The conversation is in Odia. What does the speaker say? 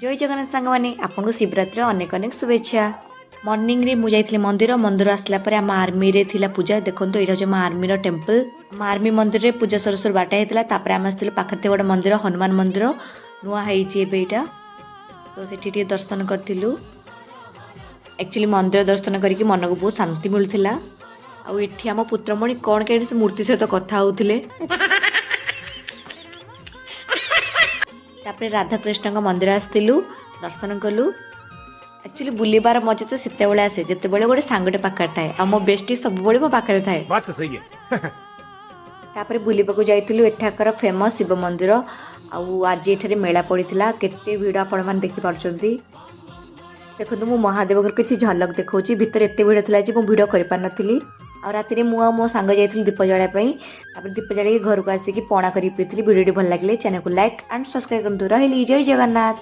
ଜୟ ଜଗନ୍ନାଥ ସାଙ୍ଗମାନେ, ଆପଣଙ୍କୁ ଶିବରାତ୍ରିର ଅନେକ ଅନେକ ଶୁଭେଚ୍ଛା। ମର୍ଣ୍ଣିଂରେ ମୁଁ ଯାଇଥିଲି ମନ୍ଦିର। ମନ୍ଦିର ଆସିଲା ପରେ ଆମ ଆର୍ମିରେ ଥିଲା ପୂଜା। ଦେଖନ୍ତୁ, ଏଇଟା ହେଉଛି ଆମ ଆର୍ମିର ଟେମ୍ପଲ୍। ଆମ ଆର୍ମି ମନ୍ଦିରରେ ପୂଜା ସରୁ ସରୁ 12ଟା ହେଇଥିଲା। ତାପରେ ଆମେ ଆସିଥିଲୁ ପାଖରେ ଥିବା ଗୋଟେ ମନ୍ଦିର, ହନୁମାନ ମନ୍ଦିର, ନୂଆ ହେଇଛି ଏବେ ଏଇଟା। ତ ସେଠି ଟିକେ ଦର୍ଶନ କରିଥିଲୁ। ଆକ୍ଚୁଆଲି ମନ୍ଦିର ଦର୍ଶନ କରିକି ମନକୁ ବହୁତ ଶାନ୍ତି ମିଳୁଥିଲା। ଆଉ ଏଠି ଆମ ପୁତ୍ରମଣି କ'ଣ କେଜାଣି ସେ ମୂର୍ତ୍ତି ସହିତ କଥା ହେଉଥିଲେ। ତାପରେ ରାଧାକୃଷ୍ଣଙ୍କ ମନ୍ଦିର ଆସିଥିଲୁ, ଦର୍ଶନ କଲୁ। ଆକ୍ଚୁଆଲି ବୁଲିବାର ମଜା ତ ସେତେବେଳେ ଆସେ, ଯେତେବେଳେ ଗୋଟେ ସାଙ୍ଗଟେ ପାଖରେ ଥାଏ, ଆଉ ମୋ ବେଷ୍ଟି ସବୁବେଳେ ମୋ ପାଖରେ ଥାଏ। बात तो सही है। ତାପରେ ବୁଲିବାକୁ ଯାଇଥିଲୁ ଏଠାକାର ଫେମସ୍ ଶିବ ମନ୍ଦିର। ଆଉ ଆଜି ଏଠାରେ ମେଳା ପଡ଼ିଥିଲା। କେତେ ଭିଡ଼ ଆପଣମାନେ ଦେଖିପାରୁଛନ୍ତି। ଦେଖନ୍ତୁ, ମୁଁ ମହାଦେବଙ୍କର କିଛି ଝଲକ ଦେଖାଉଛି। ଭିତରେ ଏତେ ଭିଡ଼ ଥିଲା ଯେ ମୁଁ ଭିଡ଼ିଓ କରିପାରିନଥିଲି। ଆଉ ରାତିରେ ମୁଁ ଆଉ ମୋ ସାଙ୍ଗ ଯାଇଥିଲୁ ଦୀପ ଜଳାଇବା ପାଇଁ। ତାପରେ ଦୀପ ଜାଳିକି ଘରକୁ ଆସିକି ପଣା କରିକି ପିଇଥିଲି। ଭିଡ଼ିଓଟି ଭଲ ଲାଗିଲେ ଚ୍ୟାନେଲକୁ ଲାଇକ୍ ଆଣ୍ଡ ସବସ୍କ୍ରାଇବ୍ କରନ୍ତୁ। ରହିଲି, ଜୟ ଜଗନ୍ନାଥ।